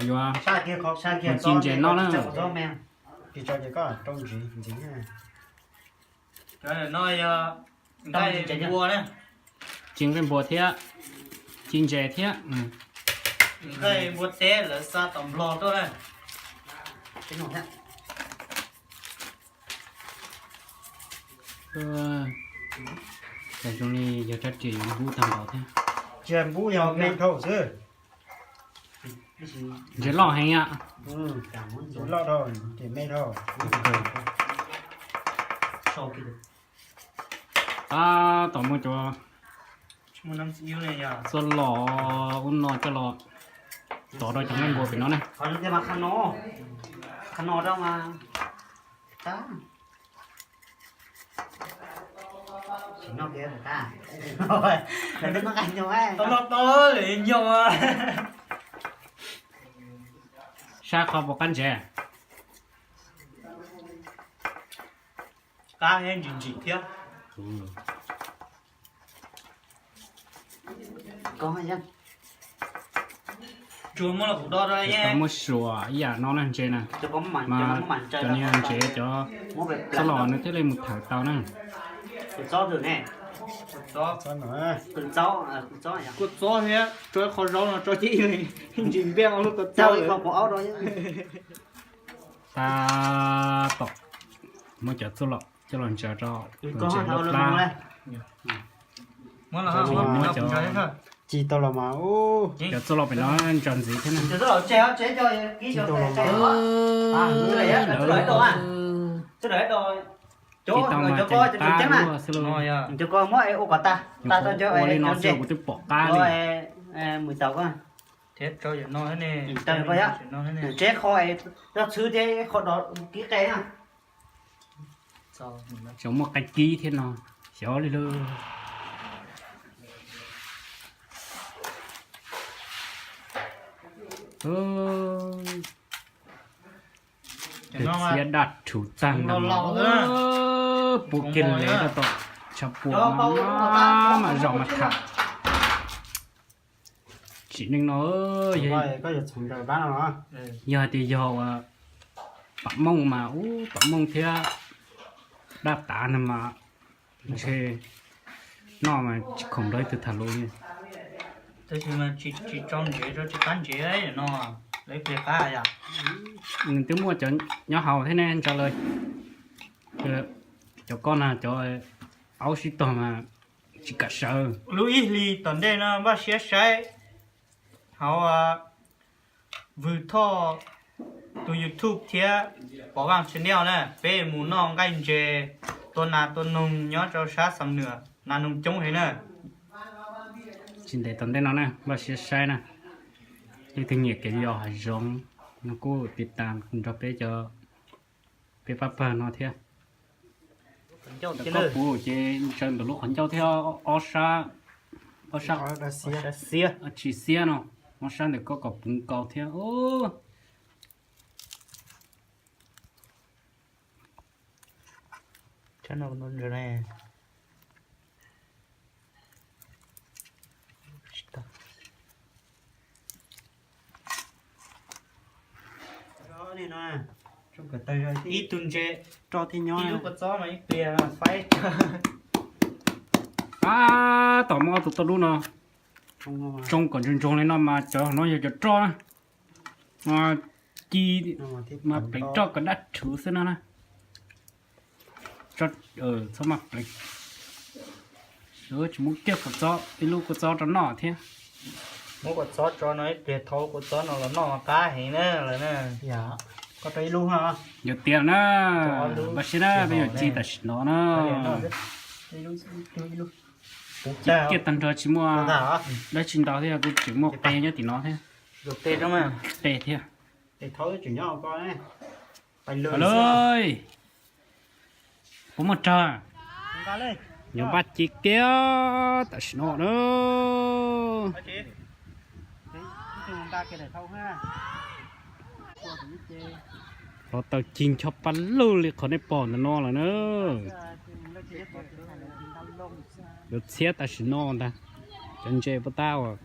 Yuav ci ntses no na. Ci nqaij npua thiab, ci ntses thiab. Nqaij npua teb lawv xa tom Nplog tuaj na. Cas zoo li yog rab riam yuav npub tag npaum thiab. Tsis npub, yog me dhau xwb. Ntses loj heev yom. Tab tom muab cov txua los ub no coj los tov rau cov nqaij npua pem no na. Saib qhov puas qab ntses. Qab thiab ntsim ntsim thiab. Tsuas muab los kuv do rau. Tau muab suas ib yam no na ntses na. Mas cov niag ntses cov txob los nws thiaj li mus thawm tau na. Kuv txob thiab tso qhov zaub no tso cia ntsis npiaj lub tau tau. Tab tom muab cov txuj lom coj los ntsaws rau lub plab. Muab cov txuj lom pem no ntsaws ntxiv thiab na. Ci tau mas ceev qab luaj xwb lauj. Ua li no xwb kuv twb pom qab li. Tsev kho, txhwb thiab kho do kib qe na. Xyov muaj qe kib thiab no, xyov li lawm. Tus txiab daj rhuv tag nrho no, puv kiag li rau tom tshav puam no, mas zom mas tham. Tsim neej no, yog hais tias yog uas pam mooj mas ub, pam mooj thiab daj tav no mas ntshe noj mas tsis khoom nrog ib tug tham lus li. Tab sis mas tsis tso ntsev, tsis qab ntsev no, lawv pliag qab yom. Nws twb muaj cov nyob hauv thiab ne, ntsa lawv. Cov koj na, cov aub sib tog mas tsis kam sawv. Lub ib hlis tom ntej no npaj siab saib hauv Vwm Thoj tus YouTube thiab Pov Vaj channel na, peb mus noj nqaij ntses tua nas tua noog nyob rau sab Xam Nuam, nas noog coob heev na. Tsis ntev tom ntej no na, npaj siab saib na. Leej twg nyiam kev yos hav zoov no kuj tiv tas nrog peb cov, peb pab pawg no thiab. Ntawm koj puv ces ntsaws ntawm lub qhov ncauj thiab ob sab, ob sab xiab, tsis xiab no, ob sab ntawm koj kom puv nkaus thiab. Ib tug ntses roj thiab nyob, ib lub kua txob no ib pliag faib. Tab tom muab ob tug toj dub no tsoo kom ntsoog ntsoog li no mas cov no yog cov roj na. Ci mas pleev roj kom daj rhuv xwb no na. Txhob maj pleev. Tsis muab kiag kua txob, ib lub kua txob rau noj thiab. Muab kua txob tso no ib pliag, thau kua txob no los noj qab heev na lawm na. Koj rau ib lub, yuav tiav na. Npaj siab na, peb yuav ci tam sim no na. Kiag tag nrho tsis muaj dab tsi ntau thiab, kuj tseem muaj qe nyob tim no thiab. Qe thiab. Puas muaj rag? Yuav npaj ci kiag tam sim no na. Los tau ci ncho paj lug li qhov nej pom ntawm no lawm na. Yuav txhiab tam sim no ntag. Cov ntses puas tab uas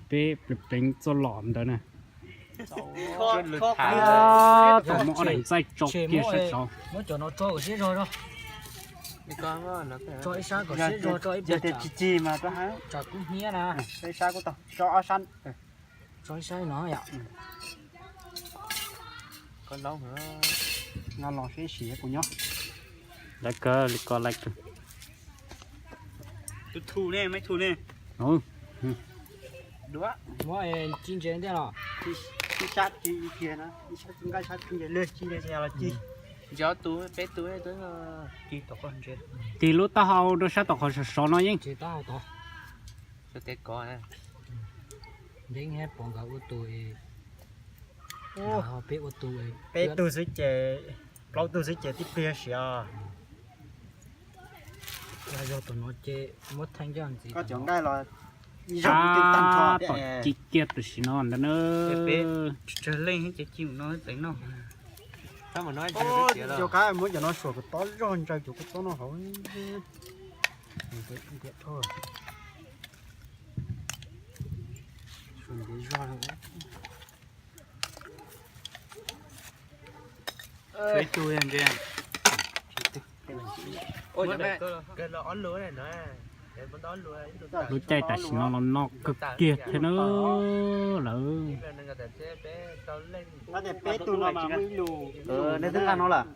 peb pleev pleev txoj lom ntawd na. Tau muab daim ntxaij tso kiag sab tod. Muab cov no tso kom siab zog, tso ib sab kom siab zog, tso ib pliag. Tsis cig mas tsam kub hnyiab na. Tso ib sab kuj tau, tso ob sab. Tso ib sab no yom. No los seb sim kuv nyob. Laiv kawg li ko laiv kawg. Tus thu ne, maiv thu ne. Muab ci ntses tiag los? Ib sab ci kiag na, ib sab ci nqaij, sab ci ntses, lwg ci los ci. Ntses ob tug, peb tug. Tig lub taub hau rau sab tom qhov sov sov no yeej. Peb ua tug, peb tug xwb ces, plaub tug xwb ces tib pliag siav. Yog tus no ces muab theej coj ntxiv. Koj cov nqaij los ib zaug twb tag nrho tom thiab. Ci kiag tam sim no ntag na. Tsawg leej ces ci mus no teev noj. Cov qab muab cov no suam kom tob zog ntsaws cov kua txob no hauv. Suam ntiav zog. Ib tug ntses. Lub caij tam sim no los no kawg kiag thiab na lawm. Nej twb nqa no lawm.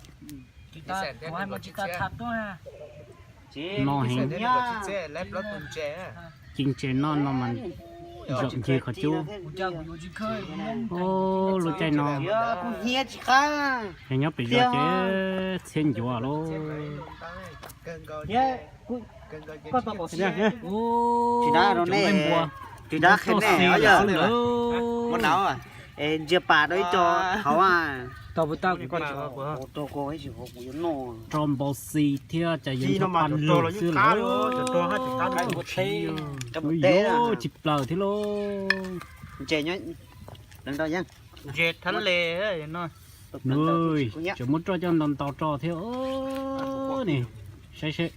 No heev. Ci ntses no no mas zaum ncig qhov cub. Lub caij no yog nyob pem zos ces txhiab ncuav lauj. Tsis dab rau nej, tsis dab qhia nej, yog muab nau es ntsia pas rau ib co hauv. Rau npau xi thiab cas yuav ntxuag paj lug xwb lawm. Yuav tsis plaws thiab lauj. Tseem muab roj coj ntau ntau roj thiab ne. Saib seb.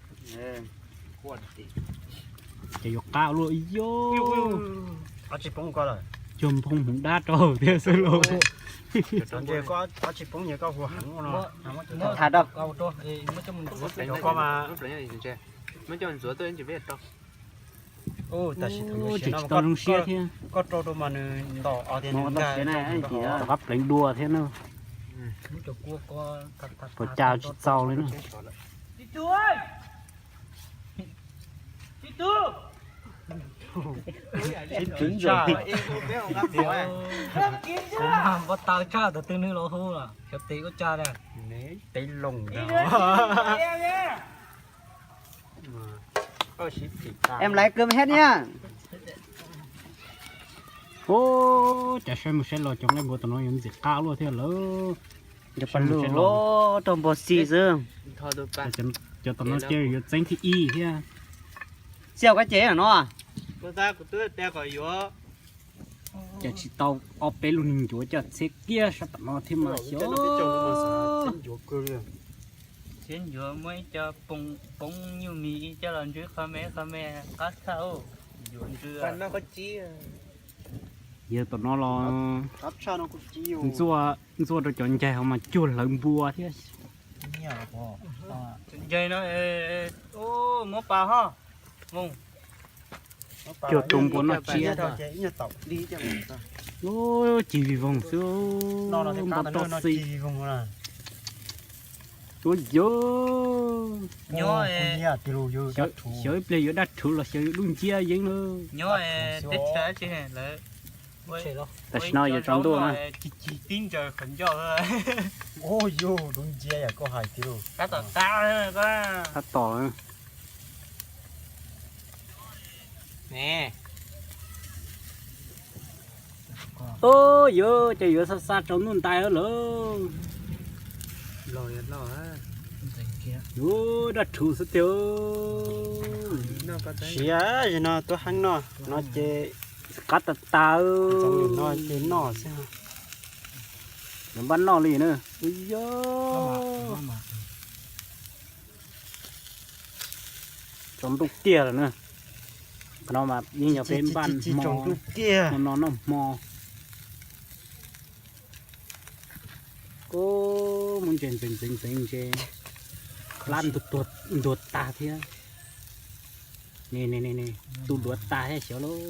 Ces yuav qab luaj ib yam. Cuag nphoo hmoov dab rau thiab xwb lauj. Tham rau. Tseem tsis tau zoo siab thiab. Rov qab pleev dua thiab na. Puas cas tsis txaus li na. Kuv mas npau taws tshaj tus twg nws los hu los xyov tes ua cas na. Tes loos. Em laiv kawm hej niag. Ub, cas saib mus saib los cov nqaij npua tom no yuav ntxim qab luaj thiab lawm. Rau npau xi xwb. Cov tom no ces yuav txeeb thib ib thiab. Xia koj ces no. Cas tsis tau ob peb lub niag ncuav coj txhiab kiag sab tom no thiab mas xyov. Txhiab ncuav muab ib co poob nyuj mis coj los ntswb qhov me qhov me qab tshaj. Yog tom no los ntxuaj rau cov ncaig hauv mas cuag hlawv npua thiab. Ncaig no muab pas ho. Cuag tus npua noj tsiab. Ub, ci vij voog xwb. Npua toj xi. Ub, yog xyov ib pliag yuav daj rhuv los xyov yuav dub nciab yeeb na. Tam sim no yuav tsaus ntuj na. Tab tom. Ub, yog ces yuav xa xa tsaus ntuj ntais lawm. Ub, daj rhuv xwb tiag. Siav zim no tuaj heev no, no ces qab tas tas. No ces noj xwb. Yuav npaj noj li na. Ub, yog tsaus ntuj tiag lawm na. Qhov no mas yeej yog peb npaj hmo, hmo no noj hmo. Ub, muab ntses ntxeev ntxeev ntxeev ntses, plab ntuag tag thiab. Ne ne ne ne, tu duav tag thiab xyov lauj.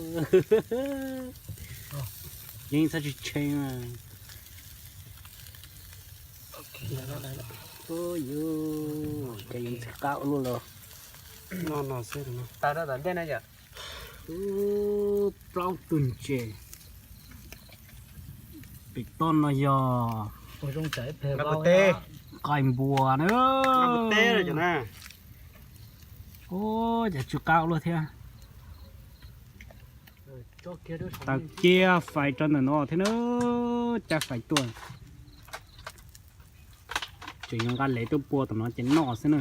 Yeej txhob tsis tshee mas. Ub, yus ces yus ntxim qab ua luaj los. Ub, plaub tug ntses. Pem toj no yog nqaij npua na. Ub, ces tsw qab ua luaj thiab. Taw kiag fais rau ntawm no thiab na, cab fais tuaj. Tseem yuav nqa lev tuaj pua tom no ces noj xwb na.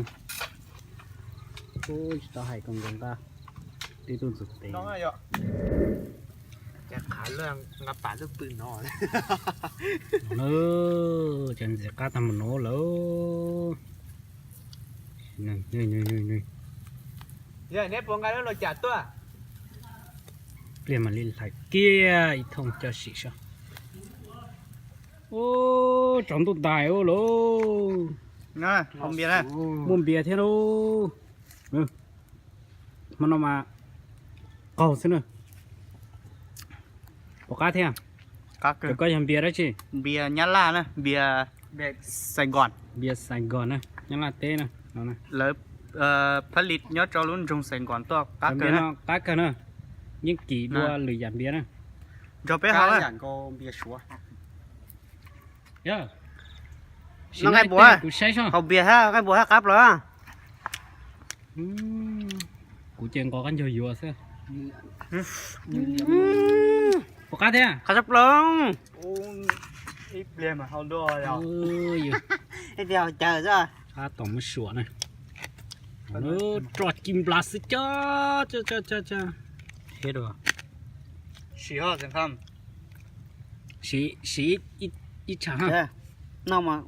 Ub, tsis tau hais kom nkawd nqa tib tug ntxuav tes. Ces qhav luaj nqa pam lub pw no. No na, cov ntxim qab tag mus no lawm. Neb puas nqa lub los cam tuaj? Pliag mam li hlais kiag ib thooj coj sim saib. Ub, tsaus ntuj ntais ua lauj. Muaj npias thiab lauj. Hmo no mas qaug xwb na. Puas qab thiab? Koj yog npias dab tsi? Npias Nyab Laj na, npias Sài Gòn. Npias Sài Gòn na, Nyab Laj teb na. Lawv phab lis nyob rau lub nroog Sài Gòn tuaj qab kawg na. Qab kawg na, yeej kim dua lwm yam npias na. Nrog peb haus. Nqaij npua, haus npias thiab nqaij npua thiab qab plaws. Kuv ces nqos qab ncaug yuav xwb. Puas qab thiab? Qab tshaj plaws. Ib pliag mas haus dua. Ib pliag haus caws xwb. Qab tom muab suam na. Roj ci nplas xwb cov. Siv, siv ib tsham. Noj mas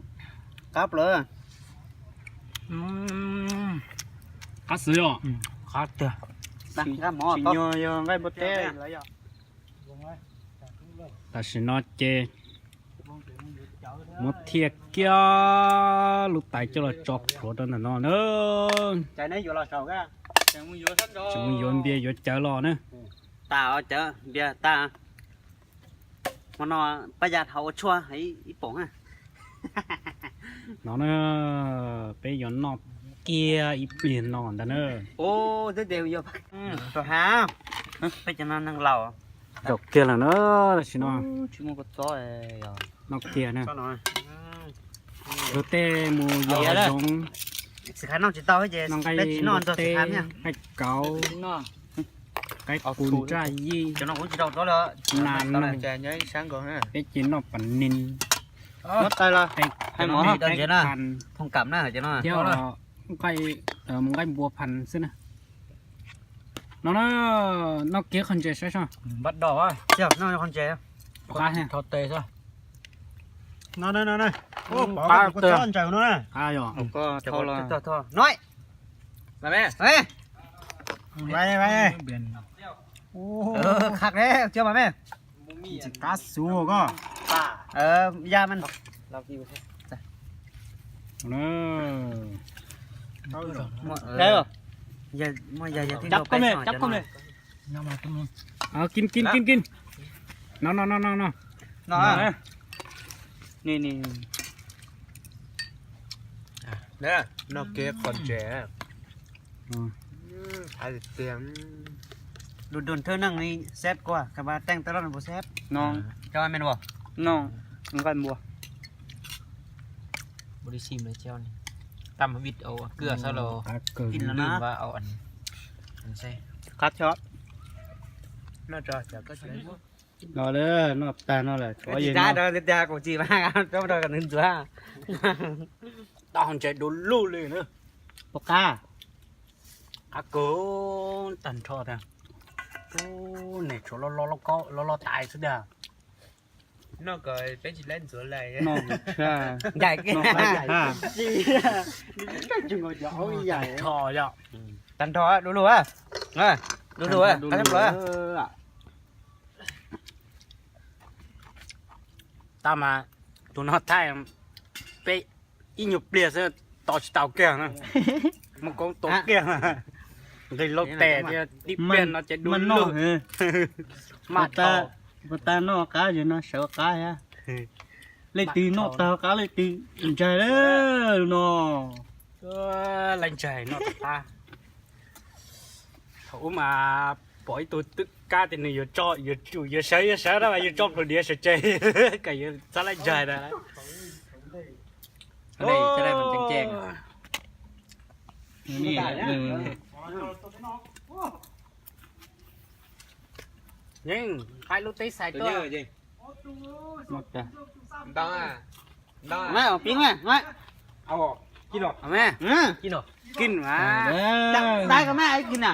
qab plaws. Qab xwb yom. Qab tiag. Tsis nyuag yog nqaij npua teb. Tam sim no ces muab thiaj kiag lub tais coj los tso plhuav rau ntawm no na. Tseem mus yuav npias yuav cawv los na. Tas cawv npias tas. Hmo no pab ya dhau ua tshuaj ib poom. No na, peb yuav noj kiag ib pliag no ntag na. Peb cov no neeg laus. Zaum kiag lawm na, tam sim no. Noj kiag na. Luag tej mus yos zoov, noj nqaij npua teb, nqaij kauv, qaib qus nraj yij, nas noog, peb ces noj pas nis, qaib phan, thiab nqaij npua phan xwb na. No na, noj kiag qhov ntses saib soj. Tsis qab xu koj. Ya man. Kim kim kim kim. No no no no no. Noj kiag qhov ntses. Dun dun thwj neeg li seb kuv kaba teej tau loj nws puas seb. No, coj men ua. No, nqaij npua. Tam vit au kưa sau los. Qab chó. No, noj tag no lawm. Kuv tsis tau ntses du lug li na. Puas qab? Qab kawg, tag nrho tiag. Ub, nim tshuav loj loj tais xwb tiag. Noj kom peb tsis laib ntxuav lais. Noj tshaj. Ncaim kiag. Tag nrho yom. Tag nrho, du lug, du lug, qab tshaj plaws. Tau mas tus no thaij peb ib nyuag pliag xwb, tos tsis tau kiag na. Mus koob tua kiag, nqis lauj tes thiab tib pliag no ces dua lug. Maj tau, puas tau noj qab, yog no sawv qab thiab. Leej twg noj tau qab leej twg ntsaig lawm no. Leej ntsaig noj tau qab. Thaum ub mas pom ib tug twb kab tias nws yuav tso, yuav tsum, yuav sawv, yuav sawv na mas yus tso plhus diav sawv tsees, kom yus txhob laij ntsaig na. Yeej qaib lub teb xais tuaj. Pib mas, kij mas, dai ko mas kij na.